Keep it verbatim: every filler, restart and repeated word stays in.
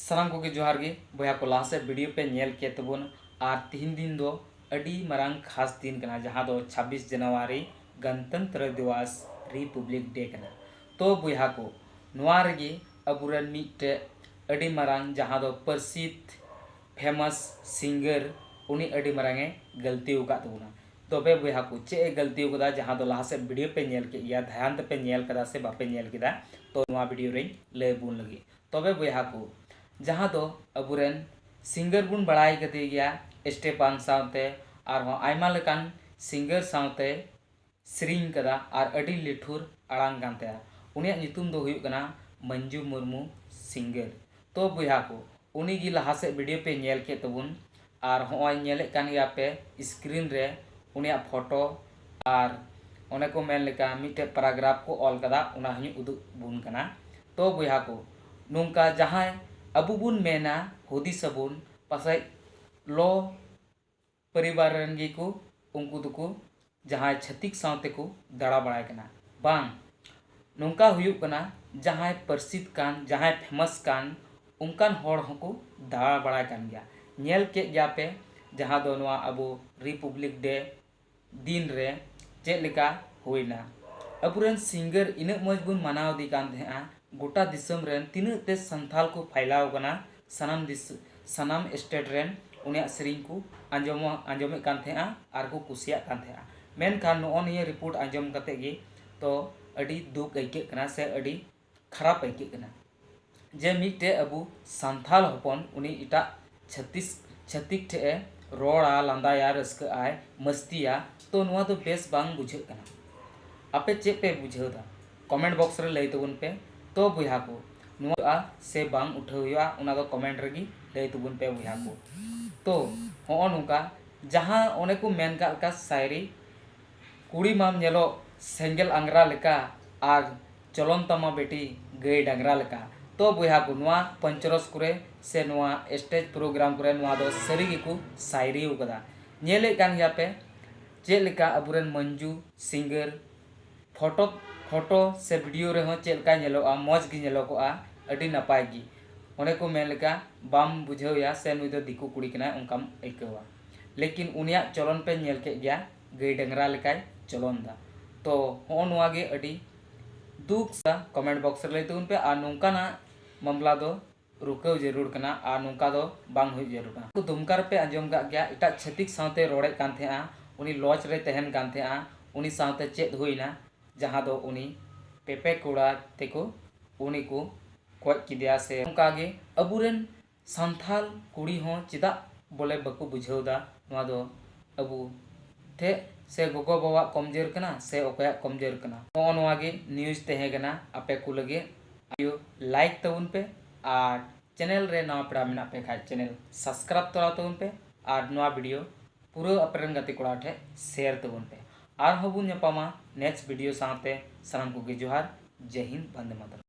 ᱥᱟᱱᱟᱢ ᱠᱚᱜᱮ ᱡᱚᱦᱟᱨ ᱜᱮ᱾ ᱵᱚᱭᱦᱟ ᱠᱚ, ᱞᱟᱦᱟ ᱥᱮᱫ ᱵᱷᱤᱰᱤᱭᱳ ᱯᱮ ᱧᱮᱞ ᱠᱮᱫ ᱛᱟᱵᱚᱱ, ᱟᱨ ᱛᱤᱦᱤᱧ ᱫᱤᱱ ᱫᱚ ᱟᱹᱰᱤ ᱢᱟᱨᱟᱝ ᱠᱷᱟᱥ ᱫᱤᱱ ᱠᱟᱱᱟ, ᱡᱟᱦᱟᱸ ᱫᱚ ᱪᱷᱟᱵᱵᱤᱥ ᱡᱟᱱᱩᱣᱟᱨᱤ ᱜᱚᱱᱛᱚᱱᱛᱨᱚ ᱫᱤᱵᱚᱥ, ᱨᱤᱯᱟᱵᱽᱞᱤᱠ ᱰᱮ ᱠᱟᱱᱟ᱾ ᱛᱚ ᱵᱚᱭᱦᱟ ᱠᱚ, ᱱᱚᱣᱟ ᱨᱮᱜᱮ ᱟᱵᱚᱨᱮᱱ ᱢᱤᱫᱴᱮᱡ ᱟᱹᱰᱤ ᱢᱟᱨᱟᱝ, ᱡᱟᱦᱟᱸ ᱫᱚ ᱯᱟᱹᱨᱥᱤᱛ ᱯᱷᱮᱢᱟᱥ ᱥᱤᱝᱜᱟᱨ, ᱩᱱᱤ ᱟᱹᱰᱤ ᱢᱟᱨᱟᱝ ᱮ ᱜᱟᱹᱞᱛᱤ ᱟᱠᱟᱫ ᱛᱟᱵᱚᱱᱟ᱾ ᱛᱚᱵᱮ ᱵᱚᱭᱦᱟ ᱠᱚ, ᱪᱮᱫ ᱮ ᱜᱟᱹᱞᱛᱤ ᱟᱠᱟᱫᱟ, ᱡᱟᱦᱟᱸ ᱫᱚ ᱞᱟᱦᱟ ᱥᱮᱫ ᱵᱷᱤᱰᱤᱭᱳ ᱯᱮ ᱧᱮᱞ ᱠᱮᱫ ᱜᱮᱭᱟ, ᱫᱷᱮᱭᱟᱱ ᱛᱮᱯᱮ ᱧᱮᱞ ᱠᱟᱫᱟ ᱥᱮ ᱵᱟᱯᱮ ᱧᱮᱞ ᱠᱮᱫᱟ, ᱛᱚ ᱱᱚᱣᱟ ᱵᱷᱤᱰᱤᱭᱳ ᱨᱮᱧ ᱞᱟᱹᱭ ᱟᱵᱚᱱ ᱞᱟᱹᱜᱤᱫ᱾ ᱛᱚᱵᱮ ᱵᱚᱭᱦᱟ ᱠᱚ, ᱡᱟᱦᱟᱸ ᱫᱚ ᱟᱵᱚᱨᱮᱱ ᱥᱤᱝᱜᱟᱨ ᱵᱚᱱ ᱵᱟᱲᱟᱭ ᱠᱟᱫᱮ ᱜᱮᱭᱟ, ᱥᱴᱮᱯᱷᱟᱱ ᱥᱟᱶᱛᱮ ᱟᱨᱦᱚᱸ ᱟᱭᱢᱟ ᱞᱮᱠᱟᱱ ᱥᱤᱝᱜᱟᱨ ᱥᱟᱶᱛᱮ ᱥᱮᱨᱮᱧ ᱠᱟᱫᱟ ᱟᱨ ᱟᱹᱰᱤ ᱞᱤᱴᱷᱩᱨ ᱟᱲᱟᱝ ᱠᱟᱱ ᱛᱟᱭᱟ᱾ ᱩᱱᱤᱭᱟᱜ ᱧᱩᱛᱩᱢ ᱫᱚ ᱦᱩᱭᱩᱜ ᱠᱟᱱᱟ ᱢᱚᱧᱡᱩ ᱢᱩᱨᱢᱩ ᱥᱤᱝᱜᱟᱨ᱾ ᱛᱚ ᱵᱚᱭᱦᱟ ᱠᱚ, ᱩᱱᱤ ᱜᱮ ᱞᱟᱦᱟ ᱥᱮᱫ ᱵᱷᱤᱰᱤᱭᱳ ᱯᱮ ᱧᱮᱞ ᱠᱮᱫ ᱛᱟᱵᱚᱱ, ᱟᱨ ᱦᱚᱸᱜᱼᱚᱭ ᱧᱮᱞᱮᱫ ᱠᱟᱱ ᱜᱮᱭᱟ ᱯᱮ ᱥᱠᱨᱤᱱ ᱨᱮ ᱩᱱᱤᱭᱟᱜ ᱯᱷᱳᱴᱳ, ᱟᱨ ᱚᱱᱮ ᱠᱚ ᱢᱮᱱ ᱞᱮᱠᱟ ᱢᱤᱫᱴᱮᱡ ᱯᱮᱨᱟᱜᱨᱟᱯᱷ ᱠᱚ ᱚᱞ ᱠᱟᱫᱟ, ᱚᱱᱟ ᱦᱚᱸᱧ ᱩᱫᱩᱜ ᱵᱚᱱ ᱠᱟᱱᱟ᱾ ᱛᱚ ᱵᱚᱭᱦᱟ ᱠᱚ, ᱱᱚᱝᱠᱟ ᱡᱟᱦᱟᱸᱭ ᱟᱵᱚ ᱵᱚᱱ ᱢᱮᱱᱟ, ᱦᱩᱫᱤᱥ ᱟᱵᱚᱱ, ᱯᱟᱥᱮᱡ ᱞᱚ ᱯᱚᱨᱤᱵᱟᱨ ᱨᱮᱱ ᱜᱮᱠᱚ, ᱩᱱᱠᱩ ᱫᱚᱠᱚ ᱡᱟᱦᱟᱸᱭ ᱪᱷᱟᱹᱛᱤᱠ ᱥᱟᱶ ᱛᱮᱠᱚ ᱫᱟᱬᱟ ᱵᱟᱲᱟᱭ ᱠᱟᱱᱟ᱾ ᱵᱟᱝ, ᱱᱚᱝᱠᱟ ᱦᱩᱭᱩᱜ ᱠᱟᱱᱟ, ᱡᱟᱦᱟᱸᱭ ᱯᱟᱹᱨᱥᱤᱛ ᱠᱟᱱ, ᱡᱟᱦᱟᱸᱭ ᱯᱷᱮᱢᱟᱥ ᱠᱟᱱ, ᱚᱱᱠᱟᱱ ᱦᱚᱲ ᱦᱚᱸᱠᱚ ᱫᱟᱬᱟ ᱵᱟᱲᱟᱭ ᱠᱟᱱ ᱜᱮᱭᱟ᱾ ᱧᱮᱞ ᱠᱮᱫ ᱜᱮᱭᱟ ᱯᱮ, ᱡᱟᱦᱟᱸ ᱫᱚ ᱱᱚᱣᱟ ᱟᱵᱚ ᱨᱤᱯᱟᱵᱽᱞᱤᱠ ᱰᱮ ᱫᱤᱱ ᱨᱮ ᱪᱮᱫ ᱞᱮᱠᱟ ᱦᱩᱭᱱᱟ᱾ ᱟᱵᱚᱨᱮᱱ ᱥᱤᱝᱜᱟᱨ ᱤᱱᱟᱹᱜ ᱢᱚᱡᱽ ᱵᱚᱱ ᱢᱟᱱᱟᱣ ᱤᱫᱤ ᱠᱟᱱ ᱛᱟᱦᱮᱸᱜᱼᱟ, ᱜᱚᱴᱟ ᱫᱤᱥᱚᱢ ᱨᱮᱱ ᱛᱤᱱᱟᱹᱜ ᱛᱮ ᱥᱟᱱᱛᱷᱟᱞ ᱠᱚ ᱯᱷᱟᱭᱞᱟᱣ ᱠᱟᱱᱟ, ᱥᱟᱱᱟᱢ ᱫᱤᱥ-, ᱥᱟᱱᱟᱢ ᱥᱴᱮᱴ ᱨᱮᱱ ᱩᱱᱤᱭᱟᱜ ᱥᱮᱨᱮᱧ ᱠᱚ ᱟᱸᱡᱚᱢᱚᱜ, ᱟᱸᱡᱚᱢᱮᱫ ᱠᱟᱱ ᱛᱟᱦᱮᱸᱜᱼᱟ ᱟᱨ ᱠᱚ ᱠᱩᱥᱤᱭᱟᱜ ᱠᱟᱱ ᱛᱟᱦᱮᱸᱜᱼᱟ᱾ ᱢᱮᱱᱠᱷᱟᱱ ᱱᱚᱜᱼᱚ ᱱᱤᱭᱟᱹ ᱨᱤᱯᱳᱨᱴ ᱟᱸᱡᱚᱢ ᱠᱟᱛᱮ ᱜᱮ ᱛᱚ ᱟᱹᱰᱤ ᱫᱩᱠ ᱟᱹᱭᱠᱟᱹᱜ ᱠᱟᱱᱟ ᱥᱮ ᱟᱹᱰᱤ ᱠᱷᱟᱨᱟᱯ ᱟᱹᱭᱠᱟᱹᱜ ᱠᱟᱱᱟ, ᱡᱮ ᱢᱤᱫᱴᱮᱡ ᱟᱵᱚ ᱥᱟᱱᱛᱷᱟᱞ ᱦᱚᱯᱚᱱ ᱩᱱᱤ ᱮᱴᱟᱜ ᱪᱷᱟᱹᱛᱤᱥ-, ᱪᱷᱟᱹᱛᱤᱠ ᱴᱷᱮᱡ ᱮ ᱨᱚᱲᱟ, ᱞᱟᱸᱫᱟᱭᱟ, ᱨᱟᱹᱥᱠᱟᱹᱜ ᱟᱭ, ᱢᱟᱹᱥᱛᱤᱭᱟ, ᱛᱚ ᱱᱚᱣᱟ ᱫᱚ ᱵᱮᱥ ᱵᱟᱝ ᱵᱩᱡᱷᱟᱹᱜ ᱠᱟᱱᱟ᱾ ᱟᱯᱮ ᱪᱮᱫ ᱯᱮ ᱵᱩᱡᱷᱟᱹᱣ ᱫᱟ? ᱠᱚᱢᱮᱱᱴ ᱵᱚᱠᱥ ᱨᱮ ᱞᱟᱹᱭ ᱛᱟᱵᱚᱱ ᱯᱮ᱾ ᱛᱚ ᱵᱚᱭᱦᱟ ᱠᱚ, ᱱᱚᱣᱟ ᱥᱮ ᱵᱟᱝ ᱩᱴᱷᱟᱹᱣ ᱦᱩᱭᱩᱜᱼᱟ, ᱚᱱᱟ ᱫᱚ ᱠᱚᱢᱮᱱᱴ ᱨᱮᱜᱮ ᱞᱟᱹᱭ ᱛᱟᱵᱚᱱ ᱯᱮ ᱵᱚᱭᱦᱟ ᱠᱚ᱾ ᱛᱚ ᱦᱚᱸᱜᱼᱚ ᱱᱚᱝᱠᱟ, ᱡᱟᱦᱟᱸ ᱚᱱᱮ ᱠᱚ ᱢᱮᱱ ᱠᱟᱜ ᱞᱮᱠᱟ ᱥᱟᱭᱨᱤ, ᱠᱩᱲᱤ ᱢᱟᱢ ᱧᱮᱞᱚᱜ ᱥᱮᱸᱜᱮᱞ ᱟᱝᱜᱽᱨᱟ ᱞᱮᱠᱟ, ᱟᱨ ᱪᱚᱞᱚᱱ ᱛᱟᱢᱟ ᱵᱤᱴᱤ ᱜᱟᱹᱭ ᱰᱟᱝᱨᱟ ᱞᱮᱠᱟ᱾ ᱛᱚ ᱵᱚᱭᱦᱟ ᱠᱚ, ᱱᱚᱣᱟ ᱯᱚᱧᱪᱚᱨᱚᱥ ᱠᱚᱨᱮ ᱥᱮ ᱱᱚᱣᱟ ᱥᱴᱮᱡᱽ ᱯᱨᱳᱜᱨᱟᱢ ᱠᱚᱨᱮ ᱱᱚᱣᱟ ᱫᱚ ᱥᱟᱹᱨᱤ ᱜᱮᱠᱚ ᱥᱟᱭᱨᱤ ᱟᱠᱟᱫᱟ᱾ ᱧᱮᱞᱮᱫ ᱠᱟᱱ ᱜᱮᱭᱟ ᱯᱮ ᱪᱮᱫ ᱞᱮᱠᱟ ᱟᱵᱚᱨᱮᱱ ᱢᱚᱧᱡᱩ ᱥᱤᱝᱜᱟᱨ ᱯᱷᱳᱴᱳ, ᱯᱷᱳᱴᱳ ᱥᱮ ᱵᱷᱤᱰᱤᱭᱳ ᱨᱮᱦᱚᱸ ᱪᱮᱫ ᱞᱮᱠᱟᱭ ᱧᱮᱞᱚᱜᱼᱟ, ᱢᱚᱡᱽ ᱜᱮ ᱧᱮᱞᱚᱜᱚᱜᱼᱟ, ᱟᱹᱰᱤ ᱱᱟᱯᱟᱭ ᱜᱮ᱾ ᱚᱱᱮ ᱠᱚ ᱢᱮᱱ ᱞᱮᱠᱟ, ᱵᱟᱢ ᱵᱩᱡᱷᱟᱹᱣ ᱮᱭᱟ ᱥᱮ ᱱᱩᱭ ᱫᱚ ᱫᱤᱠᱩ ᱠᱩᱲᱤ ᱠᱟᱱᱟᱭ, ᱚᱱᱠᱟᱢ ᱟᱹᱭᱠᱟᱹᱣᱟ᱾ ᱞᱮᱠᱤᱱ ᱩᱱᱤᱭᱟᱜ ᱪᱚᱞᱚᱱ ᱯᱮ ᱧᱮᱞ ᱠᱮᱫ ᱜᱮᱭᱟ, ᱜᱟᱹᱭ ᱰᱟᱝᱨᱟ ᱞᱮᱠᱟᱭ ᱪᱚᱞᱚᱱ ᱫᱟ᱾ ᱛᱚ ᱦᱚᱸᱜᱼᱚ ᱱᱚᱣᱟ ᱜᱮ ᱟᱹᱰᱤ ᱫᱩᱠ ᱥᱟ᱾ ᱠᱚᱢᱮᱱᱴ ᱵᱚᱠᱥ ᱨᱮ ᱞᱟᱹᱭ ᱛᱟᱵᱚᱱ ᱯᱮ, ᱟᱨ ᱱᱚᱝᱠᱟᱱᱟᱜ ᱢᱟᱢᱞᱟ ᱫᱚ ᱨᱩᱠᱟᱹᱣ ᱡᱟᱹᱨᱩᱲ ᱠᱟᱱᱟ, ᱟᱨ ᱱᱚᱝᱠᱟ ᱫᱚ ᱵᱟᱝ ᱦᱩᱭ ᱡᱟᱹᱨᱩᱲ ᱠᱟᱱᱟ᱾ ᱫᱩᱢᱠᱟ ᱨᱮᱯᱮ ᱟᱸᱡᱚᱢ ᱠᱟᱜ ᱜᱮᱭᱟ, ᱮᱴᱟᱜ ᱪᱷᱟᱹᱛᱤᱠ ᱥᱟᱶᱛᱮ ᱨᱚᱲᱮᱫ ᱠᱟᱱ ᱛᱟᱦᱮᱸᱜᱼᱟ, ᱩᱱᱤ ᱞᱚᱡᱽ ᱨᱮ ᱛᱟᱦᱮᱱ ᱠᱟᱱ ᱛᱟᱦᱮᱸᱜᱼᱟ, ᱩᱱᱤ ᱥᱟᱶᱛᱮ ᱪᱮᱫ ᱦᱩᱭᱱᱟ, ᱡᱟᱦᱟᱸ ᱫᱚ ᱩᱱᱤ ᱯᱮᱯᱮ ᱠᱚᱲᱟ ᱛᱮᱠᱚ ᱩᱱᱤ ᱠᱚ ᱜᱚᱡ ᱠᱮᱫᱮᱭᱟ᱾ ᱥᱮ ᱚᱱᱠᱟᱜᱮ ᱟᱵᱚᱨᱮᱱ ᱥᱟᱱᱛᱷᱟᱞ ᱠᱩᱲᱤ ᱦᱚᱸ ᱪᱮᱫᱟᱜ ᱵᱚᱞᱮ ᱵᱟᱠᱚ ᱵᱩᱡᱷᱟᱹᱣ ᱫᱟ, ᱱᱚᱣᱟ ᱫᱚ ᱟᱵᱚ ᱴᱷᱮᱡ ᱥᱮ ᱜᱚᱜᱚ ᱵᱟᱵᱟᱣᱟᱜ ᱠᱚᱢᱡᱳᱨ ᱠᱟᱱᱟ ᱥᱮ ᱚᱠᱚᱭᱟᱜ ᱠᱚᱢᱡᱳᱨ ᱠᱟᱱᱟ? ᱱᱚᱜᱼᱚ ᱱᱚᱣᱟ ᱜᱮ ᱱᱤᱭᱩᱡᱽ ᱛᱟᱦᱮᱸ ᱠᱟᱱᱟ ᱟᱯᱮ ᱠᱚ ᱞᱟᱹᱜᱤᱫ᱾ ᱵᱷᱤᱰᱤᱭᱳ ᱞᱟᱭᱤᱠ ᱛᱟᱵᱚᱱ ᱯᱮ, ᱟᱨ ᱪᱮᱱᱮᱞ ᱨᱮ ᱱᱟᱣᱟ ᱯᱮᱲᱟ ᱢᱮᱱᱟᱜ ᱯᱮ ᱠᱷᱟᱡ ᱪᱮᱱᱮᱞ ᱥᱟᱵᱥᱠᱨᱟᱭᱤᱵ ᱛᱚᱨᱟ ᱛᱟᱵᱚᱱ ᱯᱮ, ᱟᱨ ᱱᱚᱣᱟ ᱵᱷᱤᱰᱤᱭᱳ ᱯᱩᱨᱟᱹ ᱟᱯᱮ ᱨᱮᱱ ᱜᱟᱛᱮ ᱠᱚᱲᱟ ᱴᱷᱮᱡ ᱥᱮᱭᱟᱨ ᱛᱟᱵᱚᱱ ᱯᱮ᱾ ᱟᱨᱦᱚᱸ ᱵᱚᱱ ᱧᱟᱯᱟᱢᱟ ᱱᱮᱠᱥᱴ ᱵᱷᱤᱰᱤᱭᱳ ᱥᱟᱶᱛᱮ᱾ ᱥᱟᱱᱟᱢ ᱠᱚᱜᱮ ᱡᱚᱦᱟᱨ, ᱡᱟᱭ ᱦᱤᱱᱫ, ᱵᱚᱱᱫᱮ ᱢᱟᱛᱚᱨᱚᱢ᱾